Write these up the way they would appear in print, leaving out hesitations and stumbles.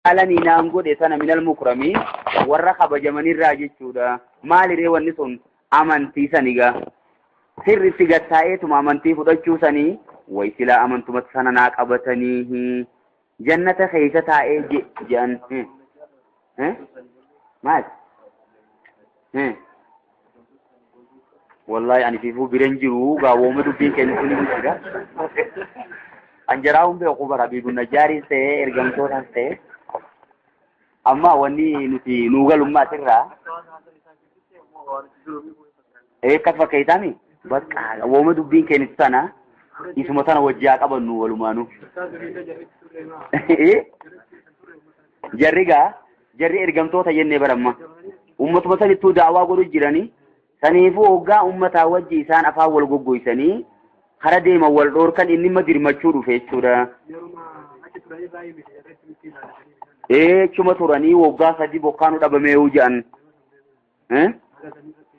Wajaalanii naan godhe sana minal mukramiin warra kabajamanirraa jechuudha. Maaliree wanni sun amantii sanigaa. Sirritti gattaa'eetuma amantii fudhachuu sanii way silaa amantuma sana naa qabatanii jannata keessa taa'ee jedhan. Maal? Wallahi ani fiifuu biran jiru gaawwooma dubbiin kennu kun ni jira. Anjaraa hun beeku bara Habiibun Najjaaris ta'ee ergamtootas ta'ee amma wanni nuti nuu galummaa asirraa akkas fakkeessaami bakka wooma dubbiin kennitu sana isuma sana wajjii haa qabannu walumaanuu. Jarri gaa jarri ergamtoota jennee baramma ummatuma sanittuu daawaa godhu jiranii saniifuu hoggaa ummataa wajji isaan afaan wal goggoysanii kara deeman wal dhoorkan inni imma dirmachuu dhufe jechuudha. Achuma turanii waggaa 3 bokkaanu dhabamee jedhan.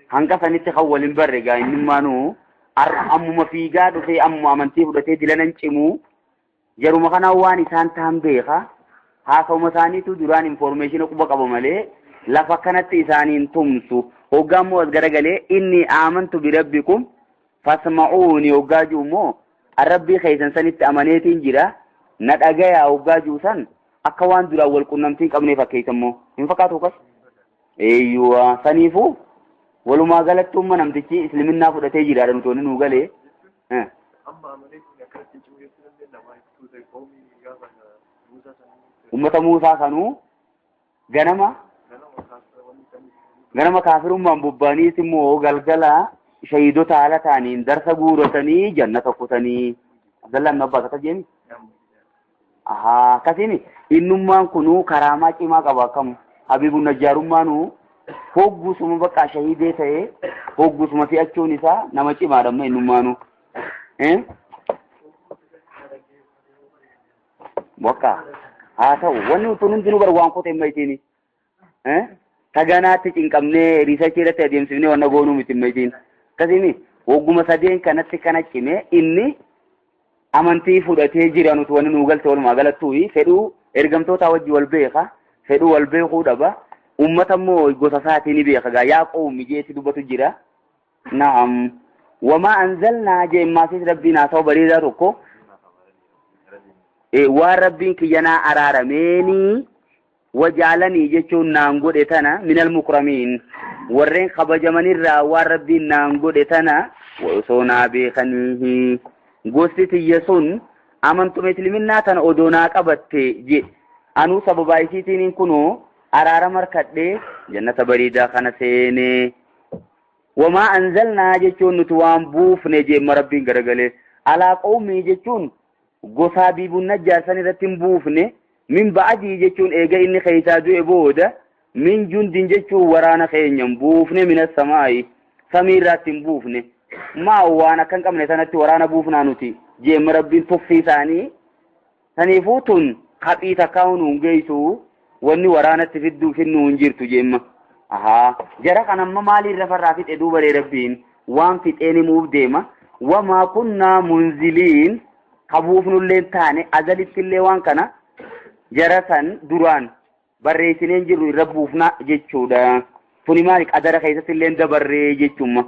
Hanga sanitti kan waliin barre gaa innummaanuu ammuma fiigaa dhufee ammuma amantii fudhatee dilanan cimuu jaruma kana waan isaan ta'an beeka. Haasawuma isaaniitu duraan informeeshina quba qaba malee lafa kanatti isaaniin tumsu. Hoggaa immoo as garagalee inni aamantu birabbikum fasma'uuni hoggaa jiru immoo arrabbii keessan sanitti amaneetiin jira na dhagayaa hoggaa jiru san akka waan duraan wal qunnamtii hin qabnee fakkeessa immoo hin fakkaatu akkas. Eeyyuwa saniifuu walumaa galatti umma namtichi isliminnaa fudhatee jira nuti wanni nuu galee. Amma amaneetiin akkanatti cimuu jechuu dandeenya maal tuuta qoomii gaafa Muusaa sanuu. Ummata Muusaa sanuu ganama ganama kaafirummaan bobba'aniis immoo galgala shahiidota haala ta'aniin darsa guuratanii jannata kutanii. Abdallah ibn Abbaas akkas jeemi? Ahaa akkasiin innummaan kunuu karaamaa cimaa qaba akkam Habiibun Najjaarummaanuu hoggusuma bakka shahiidee ta'ee hoggusuma fe'achuun isaa nama cimaadha amma innummaanuu. Bakka haa ta'u wanni tun hundinuu bar waan kotee amma isiin. Taganaatti cinqabnee riisachii irratti adeemsifnee wanna goonuu miti amma isiin. Akkasiin hogguma sadeen kanatti kana cimee inni amantii fudhatee jira nuti wanni nuu galte walumaa galattuu fedhuu ergamtoota wajji wal beeka fedhuu wal beekuu dhaba ummata immoo gosa isaatii ni beeka gaa yaa qawmi jeetti dubbatu jira. Naam. Wamaa anzalnaa jee maasis rabbiin haa ta'u bareedaa tokko waan rabbiin kiyyanaa araarameenii wajaalanii jechuun naan godhe tana minal mukramiin warreen kabajamanirraa waan rabbiin naan godhe tana osoo naa beekanii gosti tiyya sun amantuma isliminnaa tana odoo naa qabatte je anuu sababaa isiitiin kunoo araara markadhee jannata bareedaa kana seenee. Wamaa anzalnaa jechuun nuti waan buufne jeemma rabbiin garagalee alaa qawmii jechuun gosa Habiibun Najjaar san irratti hin buufne min ba'adii jechuun eega inni keessaa du'e booda min jundin jechuun waraana keenya hin buufne minas samaa'i samii irraatti hin buufne maa waan akka hin qabne sanatti waraana buufnaa nuti jeemma rabbiin tuffii isaanii saniifuu tun kaphii takkaa nuun geessu wanni waraanatti fidduu finnuu hin jirtu jeemma. Ahaa jara kan amma maaliin lafarraa fixe duuba rabbiin waan fixeen himuuf deema wamaa kunnaa munziliin kabuufnullee taane azalittillee waan kana jara san duraan barreessineen jirru irra buufna jechuudha. Tuni maali qadara keessattillee dabarree jechuuma.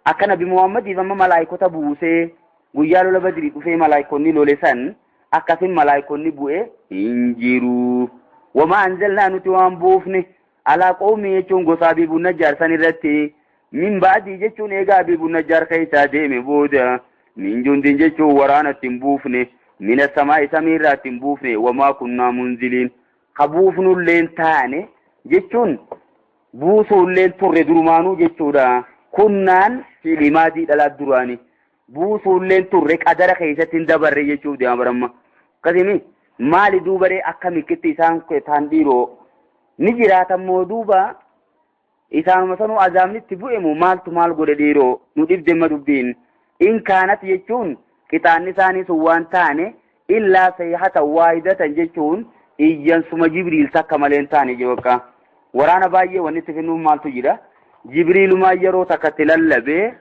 Akka Nabi Muhammadiif amma malaayikota buusee guyyaa lola Badrii dhufee malaayikonni lole san akkasin malaayikonni bu'ee hin jiru. Wamaa anzalnaa nuti waan buufne alaa qawmii jechuun gosa Habiibun Najjaar san irratti min ba'dii jechuun eega Habiibun Najjaar keessaa deeme booda min jundin jechuun waraanatti hin buufne mina samaa'i samiirraatti hin buufne wamaa kunnaa munziliin ka buufnulleen taane jechuun buusuulleen turre durumaanuu jechuudha. Kunnaan fiilimaadii dhalaa duraani buusuulleen turre qadara keessatti hin dabarre jechuuf deema baramma. Akkasimi maali duubaree akka mikkitti isaan taan dhiiroo ni jiraatammoo duuba isaanuma sanuu azaabnitti bu'emu maaltu maal godhe dhiiroo nu dhibdemma dubbiin in kaanat jechuun qixaanni isaanii sun waan taane illaa sayhatan waahidatan jechuun iyyansuma Jibriil takka malee hin taane jee bakka waraana baay'ee wanni itti finnuuf maaltu jira Jibriilumaa yeroo takkatti lallabee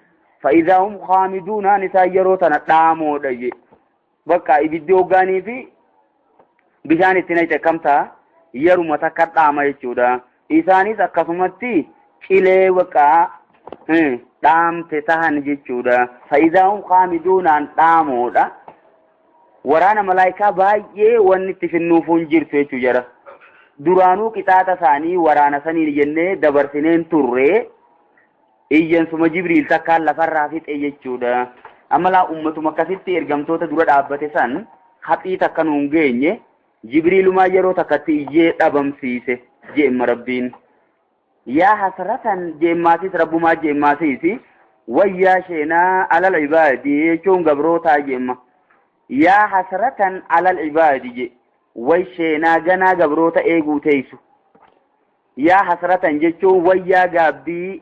fa'idaa hum khaamiduunaan isaan yeroo tana dhaamoodha jee bakka ibiddi hoggaanii fi bishaan itti naqxe kam ta'a Yeruma takka dhaama jechuudha. Isaanis akkasumatti cilee waqaa dhaamte tahan jechuudha. Fa'izaahum qaamiduunaan dhaamoodha. Waraana malaayikaa baay'ee wanni itti finnuufuun jirtu jechuu jara. Duraanuu qixaaxa isaanii waraana saniin jennee dabarsineen turre iyyansuma Jibriil takkaan lafarraa fixe jechuudha. Amma laa ummatuma akkasitti ergamtoota dura dhaabbate san haphii takka nuun geenye Jibriilumaa yeroo takkatti iyyee dhabamsiise jeemma Rabbiin. Yaa hasratan jeemmaasis Rabbumaa jeemmaasiisi wayyaa sheenaa alal ibaadi jechuun gabrootaa jeemma. Yaa hasratan alal ibaadi je way sheenaa ganaa gabroota eeguu teessu. Yaa hasratan jechuun wayyaa gaabbii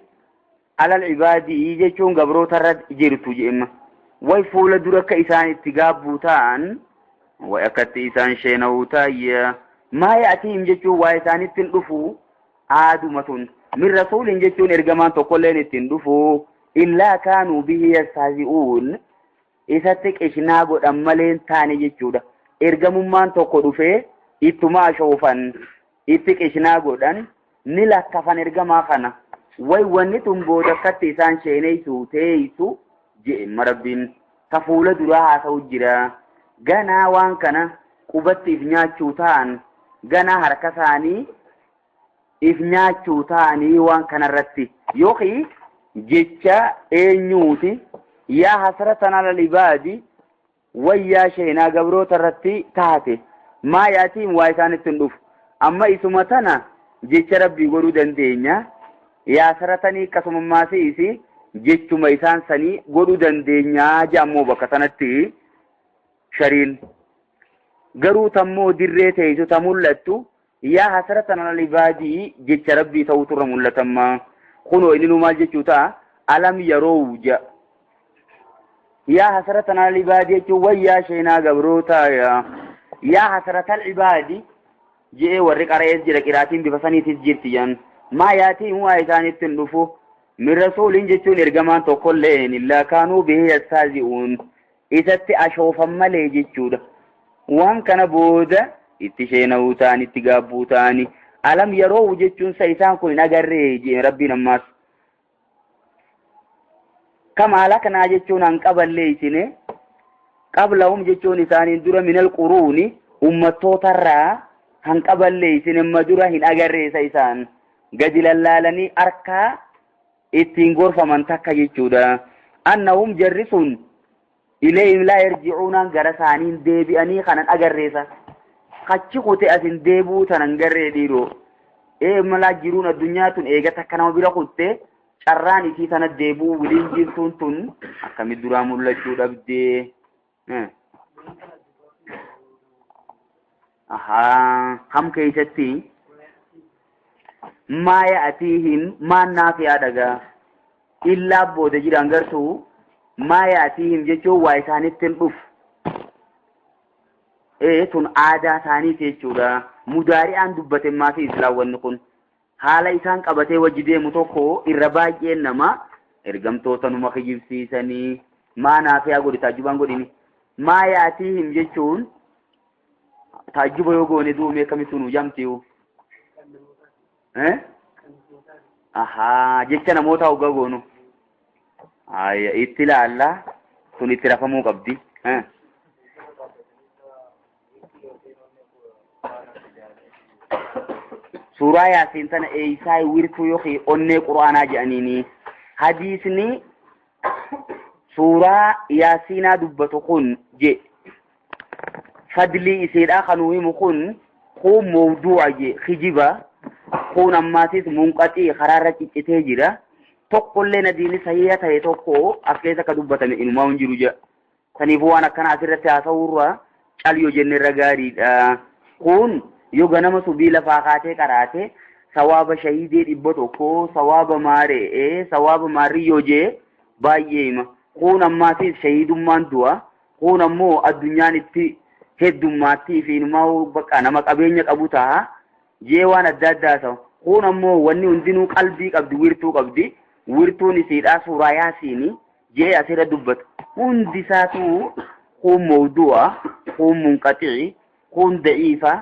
alal ibaadii jechuun gabroota irra jirtu jeemma. Way fuula dura akka isaan itti gaabbuu ta'an way akkatti isaan sheena'uu taayya. Maa ya'tiihim jechuun waa isaanitti hin dhufu aaduma tun. Min rasuulin jechuun ergamaan tokkolleen ittiin dhufu illaa kaanuu bihi yastahzi'uun isatti qishnaa godhan malee hin taane jechuudha. Ergamummaan tokko dhufee ittuma ashoofan itti qishnaa godhan ni lakkafan ergamaa kana. Way wanni tun booda akkatti isaan sheeneessu teessu je'emma Rabbiin ta fuula duraa haasa'u jira. Ganaa waan kana qubatti if nyaachuu ta'an ganaa harka isaanii if nyaachuu ta'anii waan kanarratti yookiin jecha eenyuuti yaa hasratan alal ibaadi wayyaa sheenaa gabroota irratti taate maa yaatiin waa isaanitti hin dhufu. Amma isuma tana jecha Rabbii godhuu dandeenya. Yaa saratanii akkasumammaasiis jechuma isaan sanii godhuu dandeenya jedhamoo bakka sanatti shariin. Garuu tammoo dirree teessu ta mul'attu yaa hasratan alal ibaadii jecha Rabbii ta'utu irra mul'atamma. Kunoo inni nu maal jechuu ta'a? Alam yeroo jedha. Yaa hasratan alal ibaadii jechuun wayyaa sheenaa gabrootaa yaa hasratal ibaadii je'ee warri qara'ees jira qiraatiin bifa saniitis jirti jedhan. Maa yaatiin waa isaanitti hin dhufu. Min rasuulin jechuun ergamaan tokkolleen illaa kaanuu bihi yastahzi'uun isatti ashoofan malee jechuudha. Waan kana booda itti sheena'uu ta'an itti gaabbuu ta'ani alam yeroo jechuun sa isaan kun hin agarree jee Rabbiin ammaas. Kama halaknaa jechuun hanqaballee isine qablahum jechuun isaaniin dura minal quruuni ummattootarraa hanqaballee isine amma dura hin agarree isa isaan gadi lallaalanii harkaa ittiin gorfaman takka jechuudha. Annahum jarri sun ilayhim laa yarji'uunaan gara isaaniin deebi'anii kanan agarreessa. Kachi kute asin deebi'uu tanan garree dhiiroo. Ee malaa jiruun addunyaa tun eega takka nama bira kutte carraan isii tana deebi'uu wiliin jirtuun tun akkamitti duraa mul'achuu dhabdee. Ahaa ham keessatti maa ya'atiihim maan naafiyaa dhagaa illaa booda jiran gartuu maa ya'atiihim jechuun waa isaanitti hin dhufu. Ee tun aadaa isaaniiti jechuudha. Mudaari'aan dubbate maafi islaawwanni kun haala isaan qabatee wajji deemu tokko irra baay'een nama ergamtoota numa kijibsiisanii maa naafiyaa godhi taajjubaan godhini. Maa ya'atiihim jechuun taajjuba yoo goone duumee akkamitti nu jamtiyu? Ahaa jecha namoota hoggaa goonu. Ayya itti ilaalla sun itti rafamuu qabdi. Suuraa Yaasiin tana eeysaa wirtuu yookiin onnee Qur'aanaa jedhaniini. Hadiisni suuraa Yaasiinaa dubbatu kun je fadlii isiidhaa kan nu himu kun kun mawduu'a je kijiba kun ammaatis munqaxii karaarra ciccitee jira. Tokkollee nadiini sahiha ta'e tokko as keessa akka dubbatame inumaa hin jiru jedha. Saniifuu waan akkana asirratti haasa'uurra cal yoo jenne irra gaariidha. Kun yoo ganama subii lafaa kaatee qaraate sawaaba shahiidee 100 sawaaba maare'ee sawaaba maarrii yoo jee baay'ee hima. Kun ammaatis shahiidummaan du'a. Kun ammoo addunyaan itti heddummaattii fi inumaa bakka nama qabeenya qabu ta'a jee waan adda addaa ta'u. Kun ammoo wanni hundinuu qalbii qabdi wirtuu qabdi. Wirtuun isiidhaa suuraa Yaasiini jee asirra dubbata. Hundi isaatu kun mawdu'a, kun munqaxi'i, kun da'iifa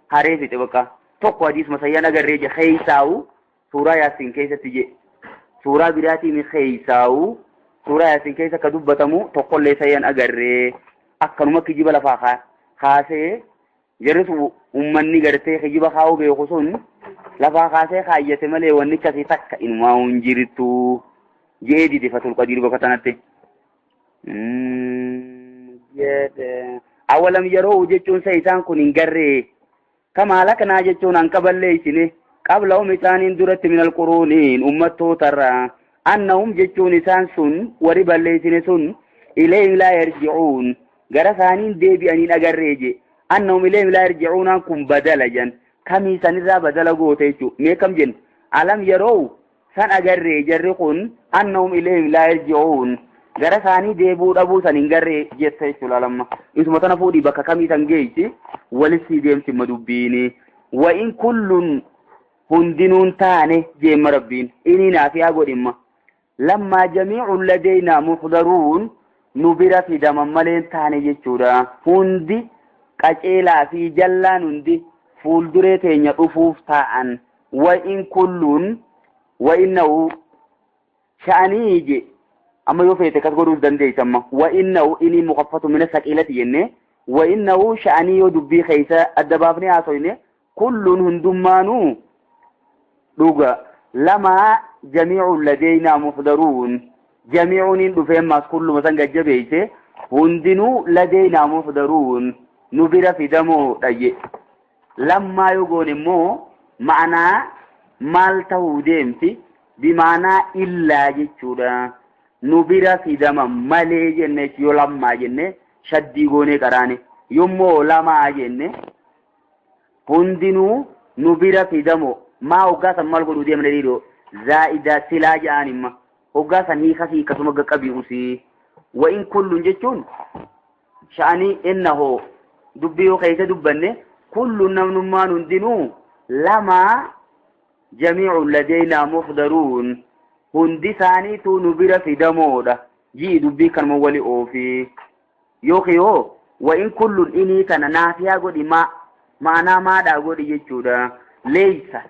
haree fixe bakka. Tokko hadiisuma sayyaan agarree je keeysaa'u suuraa Yaasiin keessatti je. Suuraa biraatiin keeysaa'u suuraa Yaasiin keessa ka dubbatamu tokkollee sayyaan agarree akkanuma kijiba lafaa kaasee jarri sun ummanni gartee kijiba kaa'uu beeku sun lafaa kaasee kaayyate malee wanni akkasii takka inumaa hin jirtu jee dide Fatul Qadiir bakka sanatti. Awalam yeroo jechuun sa isaan kun hin garree kama halaknaa jechuun hanqa balleessine qablahum isaaniin duratti minal quruuniin ummattootarraa annahum jechuun isaan sun warri balleessine sun ilayhim laa yarji'uun gara isaaniin deebi'aniin agarree je annahum ilayhim laa yarji'uunaan kun badala jan kamii sanirraa badala goote jechuu mee kam jennu alam yeroo san agarree jarri kun annahum ilayhim laa yarji'uun gara isaanii deebi'uu dhabuu san hin garree jette jechuudha lamma isuma tana fuudhii bakka kamii san geessi walitti deemsi ma dubbiini wa in kullun hundinuun taane jeemma rabbiin inni naafiyaa godhimma lammaa jamiicun ladeynaa muxdaruun nu bira fidaman maleen taane jechuudha hundi qaceelaa fi jallaan hundi fuulduree teenya dhufuuf taa'an wa in kullun wa innahu sha'anii je amma yoo feete kas godhuus dandeessamma wa innahu inni mukaffatu mina saqiilati jenne wa innahu sha'anii yoo dubbii keessa adda baafnee haasoyne kulluun hundummaanuu dhuga lamaa jamiicun ladeynaa muxdaruun jamiicuun dhufee ammaas kulluma san gajjabeeyse hundinuu ladeynaa muxdaruun nu bira fidamoodha je lammaa yoo goone immoo ma'anaa maal ta'uu deemti bimaanaa illaa jechuudha nu bira fidama malee jenne yoo lammaa jenne shaddii goonee qaraane yommoo lamaa jenne hundinuu nu bira fidamo maa hoggaa san maal godhuu deemne dhiiroo zaa'idaa silaa ja'an imma hoggaa san hiikasii akkasuma qaqqabii usii wa in kullun jechuun sha'anii innahoo dubbii yoo keessa dubbanne kullun namnummaan hundinuu lamaa jamiicun ladeynaa muxdaruun hundi isaaniitu nu bira fidamoodha jii dubbii kanuma wali oofii yookiin yoo wa in kullun inii kana naafiyaa godhi maa ma'anaa maadhaa godhi jechuudha leeysa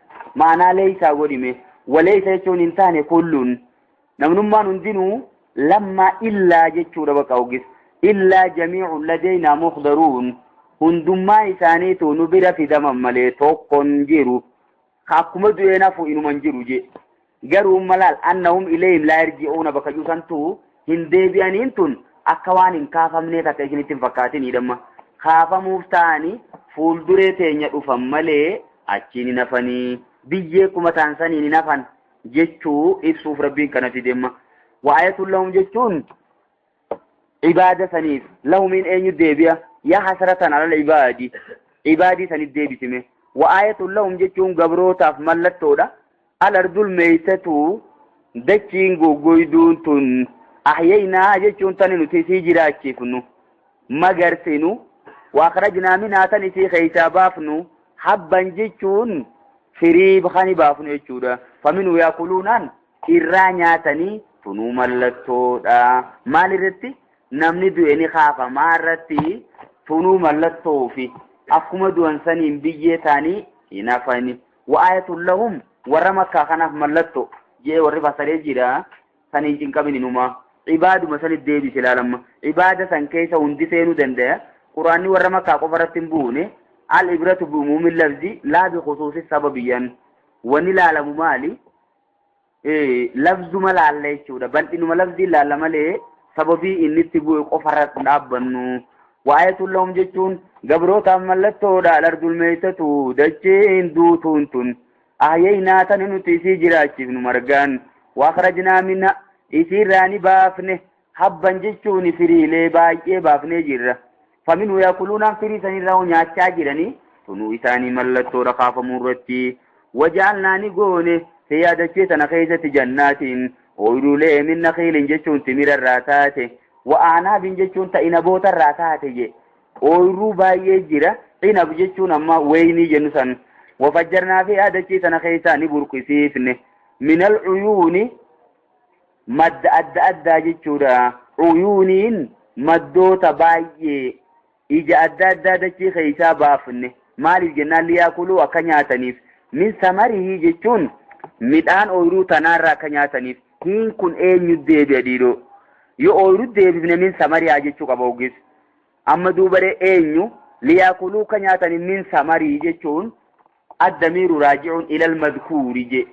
ma'anaa leeysaa godhime waleeysa jechuun hin taane kullun namnummaan hundinuu lammaa illaa jechuudha bakka hogis illaa jamiicun ladeynaa muxdaruun hundummaa isaaniitu nu bira fidaman malee tokkon jiru akkuma du'ee nafu inuman jiru je garuu malaal annahum ilayhim laa yarji'uuna bakka juusantu hin deebi'aniin tun akka waan hin kaafamnee takka isinitti hin fakkaatinidhamma kaafamuuf ta'anii fuulduree teenya dhufan malee achiin hin hafanii biyyee kuma ta'an saniin hin hafan jechuu ibsuuf rabbiin kana fidemma wa'ayatun lahum jechuun ibaada saniif lahumiin eenyu deebi'a yaa hasratan alal ibaadi ibaadii sanit deebisime wa'ayatun lahum jechuun gabrootaaf mallattoodha alardul meeytatu dachiin goggoyduun tun ahyaynaa jechuun tani nuti isii jiraachifnu magarsinu waakrajnaa minhaa tan isii keeysaa baafnu habban jechuun firii kani baafnu jechuudha faminuu yaakuluunaan irraa nyaatanii tunuu mallattoodha maal irratti namni du'e ni kaafamaa irratti tunuu mallattoofi akkuma du'an saniin biyyee ta'anii hin hafani wa'ayatun lahum warra makkaa kanaaf mallattoo jee warri fasaree jira saniin cinqabin inuma ibaaduma sanit deebise ilaalamma ibaada san keessa hundi seenuu danda'a quraanni warra makkaa qofa irratti hin buune al ibratu biumuumi lafzi laa bikhusuusi sababiyyan wani laalamu maali lafzuma laalla jechuudha bal'inuma lafzii laalla malee sababii inni itti bu'e qofa irratti dhaabbannu waa'ayatun lahum jechuun gabrootaaf mallattoodha alardul meeytatu dacheen duutuun tun ahyaynaa tani nuti isii jiraachifnu margaan waakrajnaa minha isiirraa ni baafne habban jechuun firiilee baay'ee baafnee jirra faminhu yaakuluunaan firii sanirraa nyaachaa jiranii tunuu isaanii mallattoodha kaafamuu irratti wajaalnaa ni goone fiyaa dachee sana keessatti jannaatiin ooyiruulee min nakiilin jechuun timirarraa taate wa'aanaabin jechuun ta inabootarraa taate je ooyiruu baay'ee jira inab jechuun amma weynii jennu san wafajjarnaa fi dachee sana keessaa ni burqisiifne minal cuyuuni madda adda addaa jechuudha cuyuuniin maddoota baay'ee ija adda addaa dachee keessaa baafne Maaliif jennaan liyaakuluu akka nyaataniif. Min samarihi jechuun midhaan ooyiruu tanaarraa akka nyaataniif. Hiin kun eenyu deebi'a dhiiroo? Yoo ooyiruu deebifne min samarihaa jechuu qaba ogeessi. Amma duubaree eenyu liyaakuluu akka nyaataniif min samarii jechuun addamiiru raaji'uun ilal madkuuri je.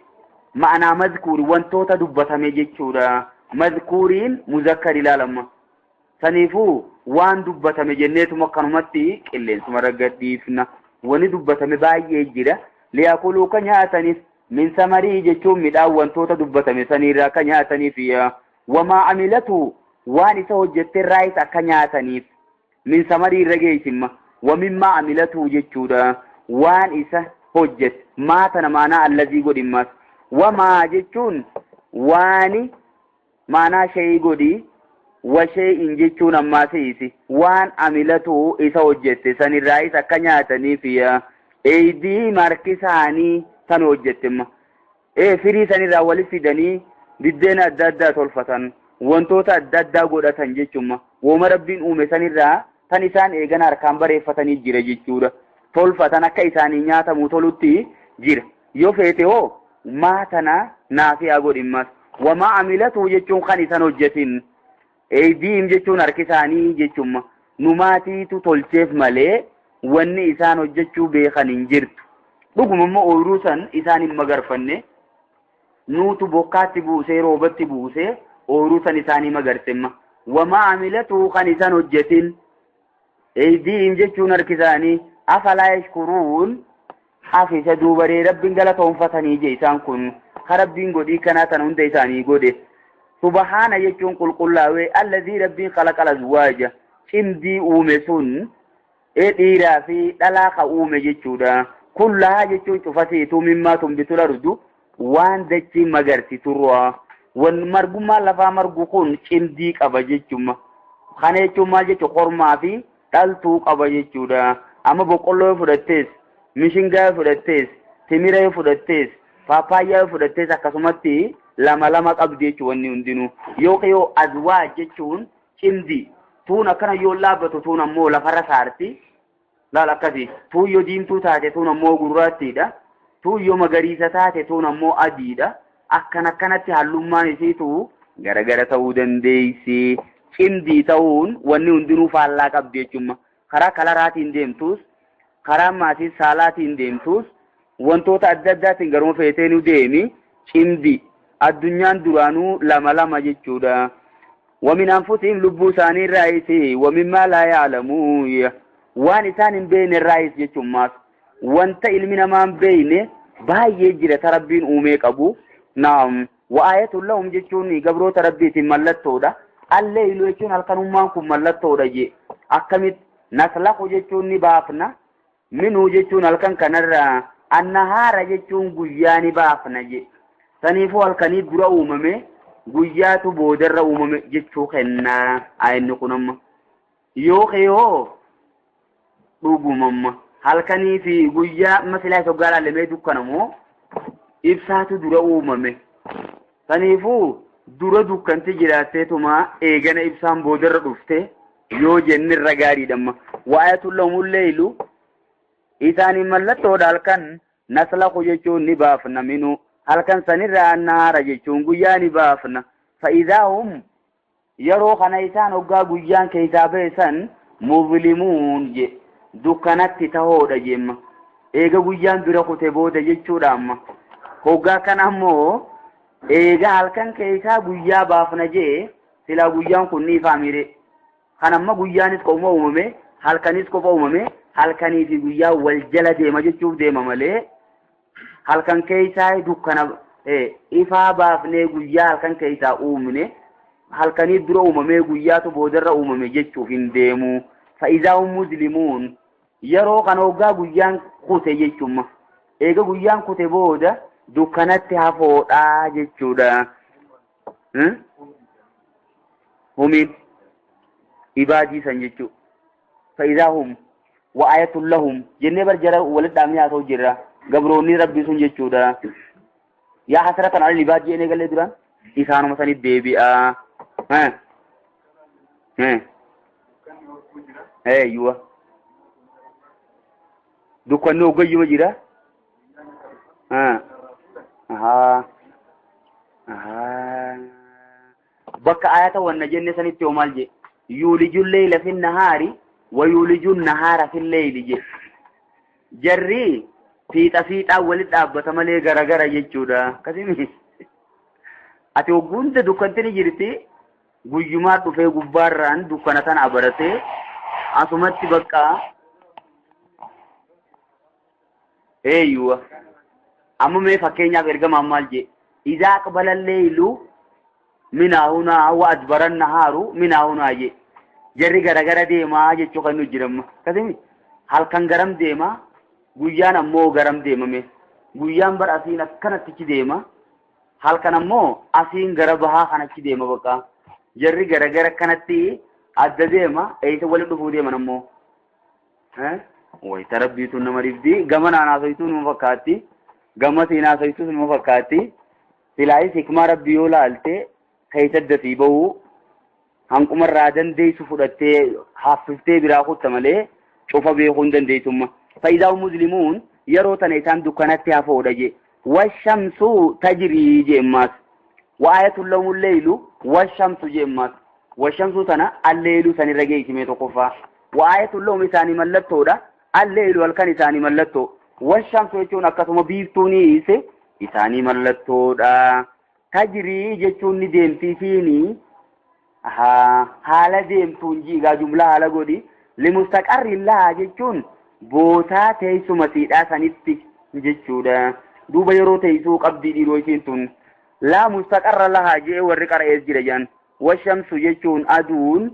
Ma'anaa madkuuri wantoota dubbatame jechuudha. Madkuuriin muzakkar ilaalama. Saniifuu waan dubbatame jenneetuma akkanumatti qilleensuma raggadhiifna. Wani dubbatame baay'ee jira. Liyaakuluu ka nyaataniif min samarii jechuun midhaan wantoota dubbatame saniirraa ka nyaataniif wamaa amilatu waan isa hojjette irraayis akka nyaataniif min samarii irra geessimma. Wamimmaa amilatu jechuudha. Waan isa hojjette maa tana maanaa allazii godhimmas. Wamaa jechuun waani maanaa shayii godhii washee'in jechuun ammaa se'isi waan amilatu isa hojjette sanirraayis akka nyaataniif eeydii marki isaanii san hojjettemma. Firii sanirraa walitti fidanii biddeena adda addaa tolfatan wantoota adda addaa godhatan jechuudha. Wooma rabbiin uume sanirraa tan isaan eegan harkaan bareeffatanii jira jechuudha. Tolfatan akka isaanii nyaatamu tolutti jira. Yoo feete hoo maa tana naafiyaa godhimmas. Wamaa amilatu jechuun kan isan hojjetin. Eeydiim jechuun harki isaanii jechuudha. Numaatiitu tolcheef malee wanni isaan hojjechuu beekan hin jirtu. Dhuguma immoo ooyiruu san isaan hin magarfanne nuutu bokkaatti buusee roobatti buusee ooyiruu san isaanii magarsemma. Wamaa amilatu kan isaan hojjetin. Eeydiim jechuun harki isaanii afalaa yashkuruun hafisa duubaree rabbiin galatoonfatanii je isaan kun ka rabbiin godhii kanaa tan hunda isaanii godhe. Subhaana jechuun qulqullaawee allazii rabbiin khalaqal azwaaja cimdii uume sun dhiiraa fi dhalaa ka uume jechuudha. Kullahaa jechuun cufasiituu mimmaa tunbitul ardu waan dachii magarsiturraa. Wan margummaan lafaa margu kun cimdii qaba jechuudha. Kana jechuun maal jechuudha? Kormaa fi dhaltuu qaba jechuudha. Amma boqqolloo yoo fudhattees, mishingaa yoo fudhattees, timira yoo fudhattees, paappaayyaa yoo fudhattees akkasumatti lama lama qabdi jechuudha wanni hundinuu. Yookiin yoo azwaaj jechuun cimdii. Tuun akkana yoo dhaabbatu tuun ammoo lafarra saarti. Laal akkasii. Tuun yoo diimtuu taate tuun ammoo gurraattiidha. Tuun yoo magariisa taate tuun ammoo adiidha. Akkan akkanatti hallummaan isiitu garagara ta'uu dandeessi. Cimdii ta'uun wanni hundinuu faallaa qabdi jechuudha. Karaa kalaraatiin deemtus, karaa maatii saalaatiin deemtus, wantoota adda addaatiin garuma feetee nu deemi cimdii. Addunyaan duraanuu lama lama jechuudha. Wamin anfusihim lubbuu isaanii irraayis wamimmaa laa ya'lamuun waan isaan hin beekne irraayis jechuun wanta ilmi namaa hin beekne baay'ee jira ta rabbiin uumee qabu. Naam wa ayatul lahum jechuun gabroota rabbiitiin mallattoodha. Alleeylu jechuun halkanummaan kun mallattoodha je. Akkamitti naslaqu jechuun ni baafna. Minuu jechuun halkan kanarraa annahaara jechuun guyyaa ni baafna je. Saniifuu halkanii dura uumame guyyaatu boodarra uumame jechuu kennaa ayinni kun amma. Yookiin hoo dhugumamma halkanii fi guyyaa amma silaa soggaa laallamee dukkanamoo ibsaatu dura uumame. Saniifuu dura dukkanti jiraatteetuma eegana ibsaan boodarra dhufte yoo jennirra gaariidhamma. Waa'atul lahumul leeylu isaaniin mallattoodha halkan naslaqu jechuun ni baafna minuu. Halkan sanirraa annahaara jechuun guyyaa ni baafna. Fa'idaa hum yeroo kana isaan hoggaa guyyaan keessaa ba'e san muzlimuun je dukkanatti tahoodha jemma. Eega guyyaan bira kute booda jechuudha amma. Hoggaa kana ammoo eega halkan keessaa guyyaa baafna jee silaa guyyaan kun ni ifaamire. Kan amma guyyaanis qofa uumame halkanis qofa uumame halkanii fi guyyaa wal jala deema jechuuf deema malee halkan keessaa dukkana ifaa baafnee guyyaa halkan keessaa uumne halkanii dura uumamee guyyaatu boodarra uumame jechuuf hin deemu. Fa'idaa hum muzlimuun yeroo kana hoggaa guyyaan kute jechuudha. Eega guyyaan kute booda dukkanatti hafoodhaa jechuudha. Humiin ibaadii san jechuudha. Fa'idaa hum wa ayatul lahum jennee bar jara walitti dhaabnee haasa'u jirra. Gabroonni rabbii sun jechuudha. Yaa hasratan alal ibaad jennee galee duraan isaanuma sanitti deebi'a. Eeyyuwa. Dukkanni hoggayyuma jira. Ahaa. Ahaa. Bakka ayata wanna jenne sanitti hoo maal je? Yuuliju leyla fi nahaari wa yuuliju nahaara fi leyli je. Jarri fiixa fiixaa walit dhaabbata malee garagara jechuudha. Akkasimi. Ati hogguu hunda dukkanti ni jirti guyyumaa dhufee gubbaarraan dukkana tana abaratee asumatti bakka eeyyuwa. Amma mee fakkeenyaaf ergamaan maal jee? Izaa aqbala leylu minaa hunaa wa adbara nahaaru minaa hunaa jee. Jarri garagara deemaa jechuu kan nu jiramma. Akkasimi halkan garam deema guyyaan ammoo garam deemame. Guyyaan bar asiin akkanattichi deema. Halkan ammoo asiin gara bahaa kanatti deema bakka. Jarri garagara kanatti adda deema eessa walitti dhufuu deeman ammoo. Wayita rabbiitu nama dhibdi gama naanaasoituu numa fakkaatti gama siinaasoituu numa fakkaatti silaayis hikmaa rabbii yoo laalte keessa dasii bahuu hanqumarraa dandeessu fudhattee haffiftee biraa kutta malee cufa beekuu hin dandeessumma. Faayidaa muslimuun yeroo tana isaan dukkanatti hafoodha jee. Washamsu tajrii jeemmaas. Waa'ayatul lahumul leylu washamsu jeemmaas. Washamsu tana alleelu sanirra geessimee tokkoffaa. Waa'ayatul lahum isaanii mallattoodha. Alleelu halkan isaanii mallattoo. Washamsu jechuun akkasuma biiftuunis isaanii mallattoodha. Tajrii jechuun ni deemti isiinii. Haala deemtuun jiigaa jumlaa haala godhi. Limustaqarri laa jechuun bootaa teessuma siidhaa sanitti jechuudha. Duuba yeroo teessuu qabdii dhiiroo isiin tun. Laa mustaqarra lahaa jee warri qara'ees jira jedhan. Washamsu jechuun aduun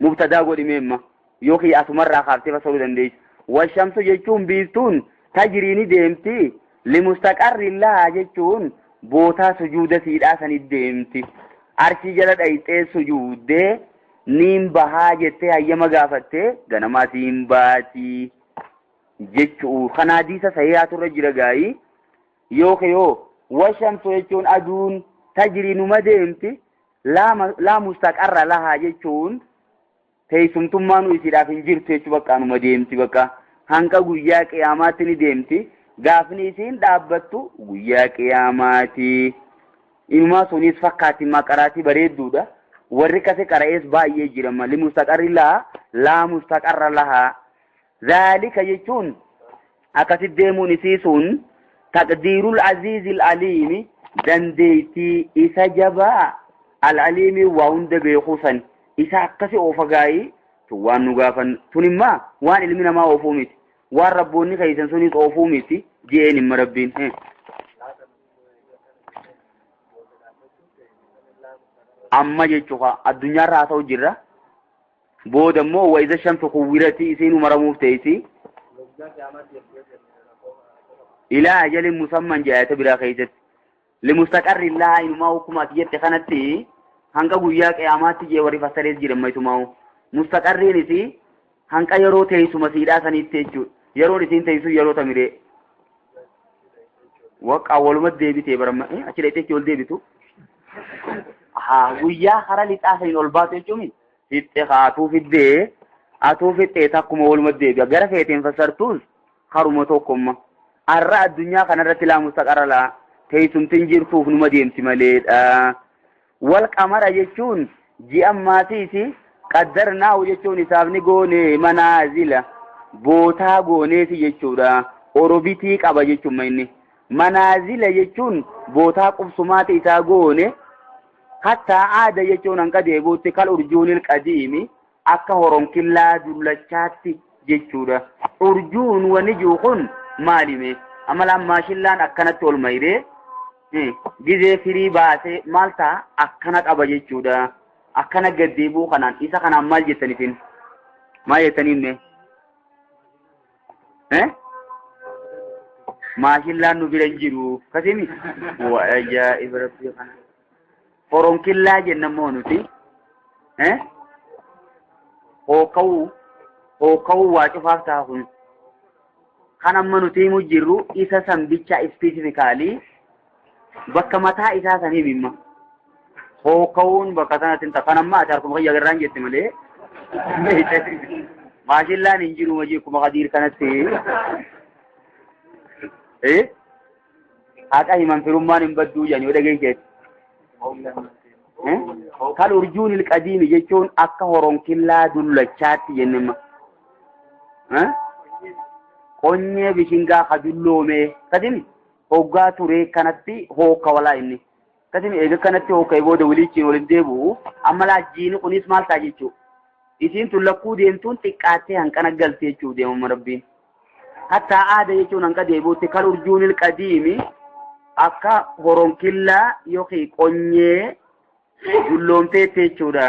mubtadaa godhi meemma. Yookiin asumarraa kaaftee fasaruu dandeessu. Washamsu jechuun biiftuun tajrii ni deemti. Limustaqarri lahaa jechuun bootaa sujuuda siidhaa sanitti deemti. Arshii jala dhayxee sujuuddee niin bahaa jettee hayyama gaafattee ganamaa siin baatii jechuu. Kana hadiisa sahihaatu irra jira gaayii. Yookiin yoo washamsu jechuun aduun tajrii numa deemti. Laa mustaqarra lahaa jechuun teessumtummaa nu isiidhaaf hin jirtu jechuu bakka numa deemti bakka. Hanqa guyyaa qiyaamaatti ni deemti. Gaafni isiin dhaabbattu guyyaa qiyaamaati. Inumaa sunis fakkaatti maqaraatii bareedduudha. Warri kase qara'ees baay'ee jira malee mustaqarri laa laa mustaqarra lahaa. Zaalika jechuun akkasitti deemuun isii sun taqdiirul aziizil aliimi dandeettii isa jabaa al-aliimi waa hunda beekuu san isa akkasi oofa gaayii tun waan nu gaafan tun immaa waan ilmi namaa oofuu miti waan rabboonni keeysan sunis oofuu miti je'een imma rabbiin. Amma jechuudha addunyaarra haa ta'u jirra. Booda immoo wayiza shamsu kuwwirati isiin umaramuuf teessi. Ilaa ajalin musamman jedha biraa keessatti. Limustaqarri laa inumaa hukkuma ati jette kanatti hanga guyyaa qiyaamaatti jee warri fassarees jira maytumaa'u. Mustaqarriin isii hanqa yeroo teessuma siidhaa saniitti jechuudha. Yeroon isiin teessu yeroo tamiree. Waqa walumatti deebitee baramma achi dhaqxee ol deebitu. Haa guyyaa hara lixaa saniin ol baatu jechuun fixxe haa atuu fiddee atuu fixxee takkuma walumatti deebi'a. Gara feeteen fassartuus haruma tokkomma. Har'a addunyaa kanarratti laa mustaqarra laa teessumtiin jirtuuf numa deemti maleedha. Wal qamara jechuun ji'a maatiisi qaddarnaahu jechuun isaaf ni goone manaazila bootaa gooneeti jechuudha. Orobitii qaba jechuun inni. Manaazila jechuun bootaa qubsumaati isaa goone. Hattaa aada jechuun hanqa deebuutti kal urjuunil qadiimi akka horonkillaa dullachaatti jechuudha. Urjuun wanni jiru kun maalime? Amalaan maashillaan akkanatti ol mayree gizee firii baasee maal ta'a akkana qaba jechuudha. Akkana gad deebi'uu kanaan isa kanaan maal jettaniifin? Maal jettaniin mee? Maashillaan nu bira hin jiru. Kasimi? Waa ajaa'iba rabbii kana. Horonkillaa jenna immoo nuti. Hookawuu waa cufaaf ta'a kun. Kan amma nuti himu jirru isa san bicha ispeesifikaalii bakka mataa isaa san himimma. Hookawuun bakka sanatti hin ta'a. Kan amma ati harkuma kiyya garraan jette malee. Maashillaan hin jiru majii akkuma Kadiir kanatti. Haqa himan firummaan hin badduu jedhan yoo dhageesseet. Kal urjuunil qadiimi jechuun akka horonkillaa dullachaatti jennema. Qonyee bishingaa ka dulloomee kadimi hoggaa turee kanatti hookka walaa inni. Kadimi eega kanatti hookka booda waliichiin waliin deebi'u amma laajjiini kunis maal ta'a jechuudha. Isiin tun lakkuu deemtuun xiqqaattee hanqana galte jechuudha deemama rabbiin. Hattaa aada jechuun hanqa deebi'utti kal urjuunil qadiimi akka horonkillaa yookiin qonyee dulloomteetti jechuudha.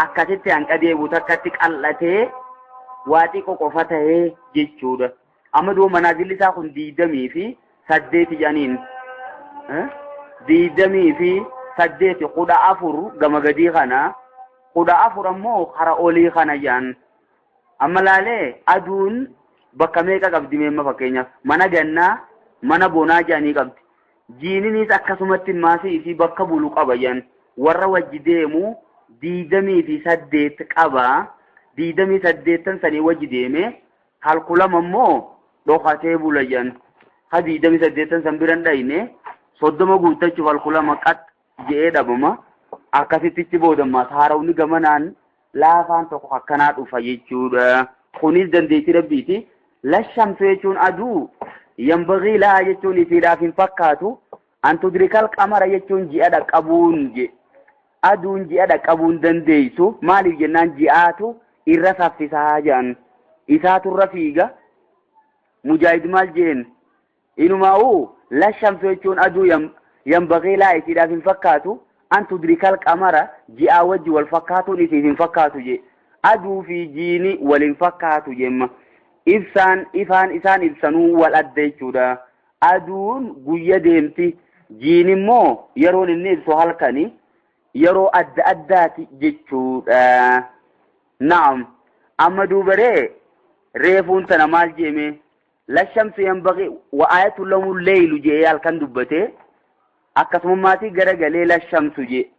Akkasitti hanqa deebi'u takkatti qal'atee waa xiqqoo qofa ta'ee jechuudha. Amma duuba manaazilli isaa kun 28 jedhaniin. 28, 14 gama gadii kana, 14 ammoo kara olii kana jedhan. Amma laalee aduun bakka meeqa qabdi meemma fakkeenyaaf mana gannaa mana bonaa jedhanii qabdi. Jiininis akkasumatti maasii fi bakka bulu qaba jedhan. Warra wajji deemu 28 qaba. 28 sanii wajji deeme kalkulama immoo dhokatee bula jedhan. Ha 28 san biran dhayne 30 guuttachuuf kalkulama qat je'ee dhabama. Akkasittichi boodammaas haarawni gamanaan laafaan tokko akkanaa dhufa jechuudha. Kunis dandeettii rabbiiti. Lashamtu jechuun aduu yambagii laa jechuun isiidhaaf hin fakkaatu. Antudrikal qamara jechuun ji'a dhaqqabuun je. Aduun ji'a dhaqqabuun dandeessu. Maaliif jennaan ji'aatu irra saffisaa jedhan. Isaatu irra fiiga. Mujaahid maal jeen? Inumaa'uu lashamtu jechuun aduu yambagii laa isiidhaaf hin fakkaatu. Antudrikal qamara ji'aa wajji wal fakkaatuun isiif hin fakkaatu je. Aduu fi jiini wal hin fakkaatu jemma. Ibsaan ifaan isaan ibsanuu wal adda jechuudha. Aduun guyya deemti. Jiini immoo yeroon inni ibsu halkani yeroo adda addaati jechuudha. Naam. Amma duubaree reefuun tana maal jeeme? Lashamsu yanbagii wa ayatu lahu leylu jee halkan dubbate. Akkasuma maatii garagalee lashamsu jee.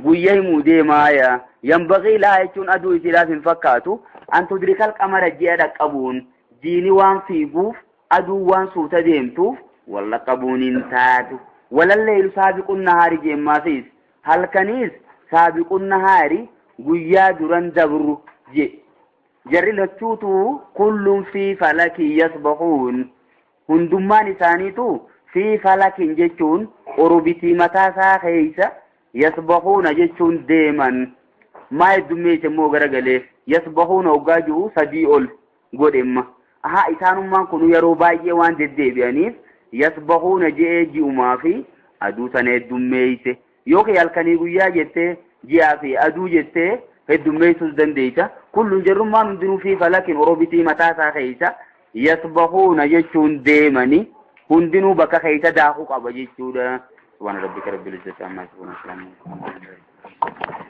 Guyya himuu deemaaya. Yanbagii laa jechuun aduu isiidhaaf hin fakkaatu. Antudrikal qamara ji'a dhaqqabuun jiini waan fiiguuf aduu waan suuta deemtuuf wal dhaqqabuun hin taatu. Walalleeylu saabiqun nahaari jeemmaafis halkaniis saabiqun nahaari guyyaa duran dabru je. Jarri lachuutu kullun fi falaki yasbahuun hundummaan isaaniitu fi falakin jechuun orbitii mataa isaa keessa yasbahuuna jechuun deeman. Maa heddummeessa immoo garagalee yasbahuuna hoggaa jiru 3 ol godhemma. Aha isaanummaan kun yeroo baay'ee waan deddeebi'aniif yasbahuuna je'ee ji'umaa fi aduu sana heddummeesse. Yookiin halkanii guyyaa jettee ji'aa fi aduu jettee heddummeessuus dandeessa. Kullun jarrummaan hundinuu fi falakin orbitii mataa isaa keessa yasbahuuna jechuun deemani hundinuu bakka keessa daakuu qaba jechuudha. Subhaana rabbika rabbil izzati amma yasifuun. Assalamu alaikum.